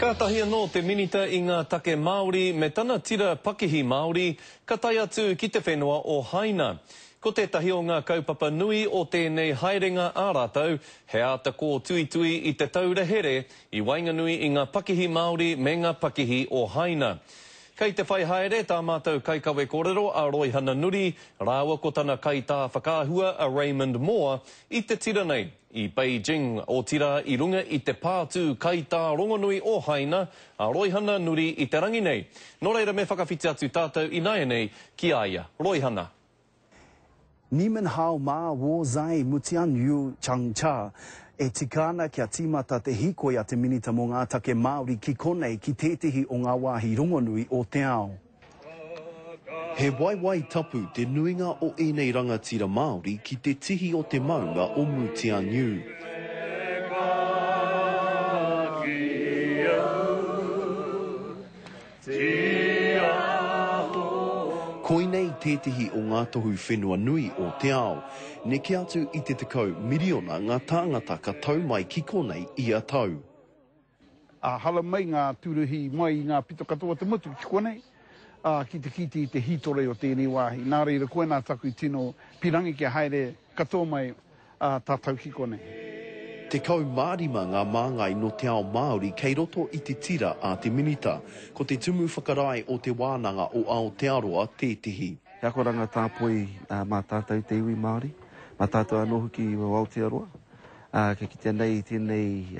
Kātahi anō te Minita i ngā Take Māori me tana tira pakihi Māori ka tae atu ki te whenua o Haina. Ko tētahi o ngā kaupapa nui o tēnei haerenga a rātou, he āta kōtuitui i te taura here i waenganui i ngā pakihi Māori me ngā pakihi o Haina. Kei te whai haere tā mātou kaikawe kōrero a Roihana Nuri rāua ko tana kaitā whakaahua a Raymond Moore i te tira nei. I Beijing, otirā i runga i te pātū kaitā rongonui o Haina, a Roihana Nuri i te rangi nei. Nō reira me whakawhiti atu tātou ināianei ki a ia. Roihana. Nimen hao ma wo zai mutian yu chang cha E tika ana kia tīmata te hīkoi a te Minita mō ngā Take Māori ki konei ki tētehi o ngā wāhi rongonui o te ao. He waewae tapu te nuinga o ēnei rangatira Māori ki te tihi o te maunga o Mutianyu. Koinei tētehi o ngā tohu whenua nui o te ao. Neke atu i te 10 miriona ngā tāngata ka tau mai ki konei ia tau. Ā, haramai ngā tūruhi mai i ngā pito katoa o te motu ki konei, ā, ki te kite i te hītore o tēnei wāhi. Nā reira, koinā taku tino pirangi kia haere katoa mai ā tātou ki konei. 15 ngā māngai nō te ao Māori kei roto i te tira a te Minita. Ko te Tumu Whakarae o Te Wānanga o Aotearoa tētehi. He akoranga tāpoi mā tātou te iwi Māori, mā tātou anō hoki o Aotearoa. Ā, kia kitea nei i tēnei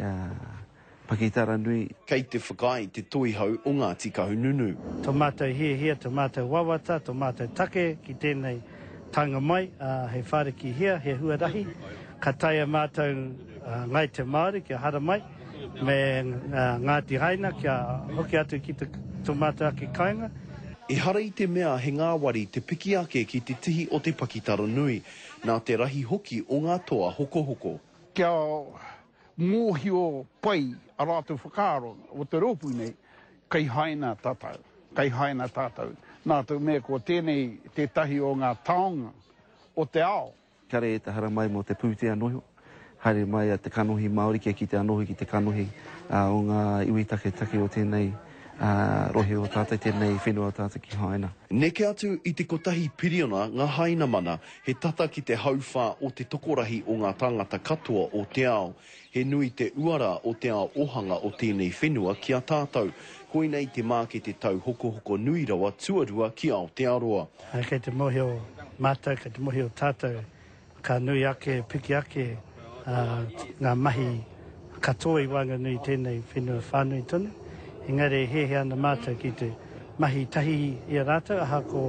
pakitara nui. Kei te whakaae te Toihau o Ngāti Kahungunu. Tō mātou hiahia, tō mātou wawata, tō mātou take ki tēnei taenga mai, ā, hei whārikihia, he huarahi ka taea mātou Ngāi Te Māori kia haramai me Ngāti Haina kia hoki atu ki tō mātou ake kāinga. Ehara i te mea he ngāwari te piki ake ki te tihi o te pakitara nui, Nā te rahi hoki o ngā toa hokohoko. Kia mōhio pai a rātou whakaaro o te rōpū nei, kei haina tātou, kei haina tātou, nā te mea ko tēnei tētahi o ngā taonga o te ao. Kare e te haramai mō te pūtea noho, haere mai a te kanohi Māori kia kite anō hoki te kanohi o ngā iwi taketake o tēnei rohe o tātou, tēnei whenua o tātou ki Haina. Neke atu i te kotahi piriona ngā Hainamana, he tata ki te hauwhā o te tokorahi o ngā tāngata katoa o te ao. He nui te uara o te ao ohanga o tēnei whenua ki a tātou. Koinei te mākete tauhokohoko nui rawa tuarua ki Aotearoa. Kei te mōhio mātou, kei te mōhio tātou Ka nui ake, piki ake ngā mahi katoa i waenganui i tēnei whenua whānui tonu, engari e hiahia ana mātou ki te mahi tahi i a rātou, ahako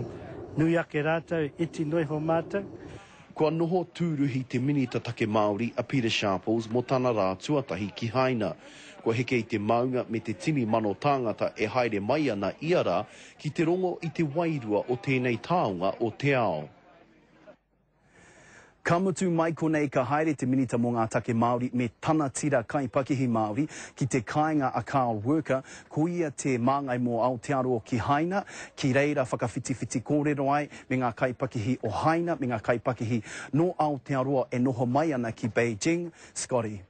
nui ake rātou, iti noa iho mātou. Kua noho tūruhi te Minita Take Māori a Pita Sharples mō tana rā tuatahi ki Haina. Kua heke i te maunga me te tini mano tāngata e haere mai ana ia rā ki te rongo i te wairua o tēnei taonga o te ao. Ka mutu mai konei ka haere te Minita mō ngā Take Māori me tana tira kaipakihi Māori ki te kāinga a Carl Worker, ko ia te māngai mō Aotearoa ki Haina, ki reira whakawhitiwhiti kōrero ai me ngā kaipakihi o Haina me ngā kaipakihi nō Aotearoa e noho mai ana ki Beijing. Scotty.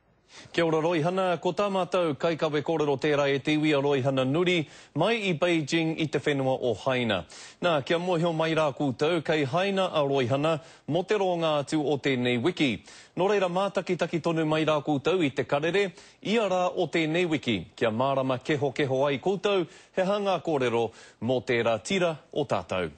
Kia ora Roihana, ko tā mātou kaikawe kōrero tērā e te iwi a Roihana Nuri, mai i Beijing i te whenua o Haina. Nā, kia mōhio mai rā koutou, kei Haina a Roihana mō te roanga atu o tēnei wiki. Nō reira mātakitaki tonu mai rā koutou i te karere, ia rā o tēnei wiki, kia mārama kehokeho ai koutou he aha ngā kōrero mō tērā tira o tātou.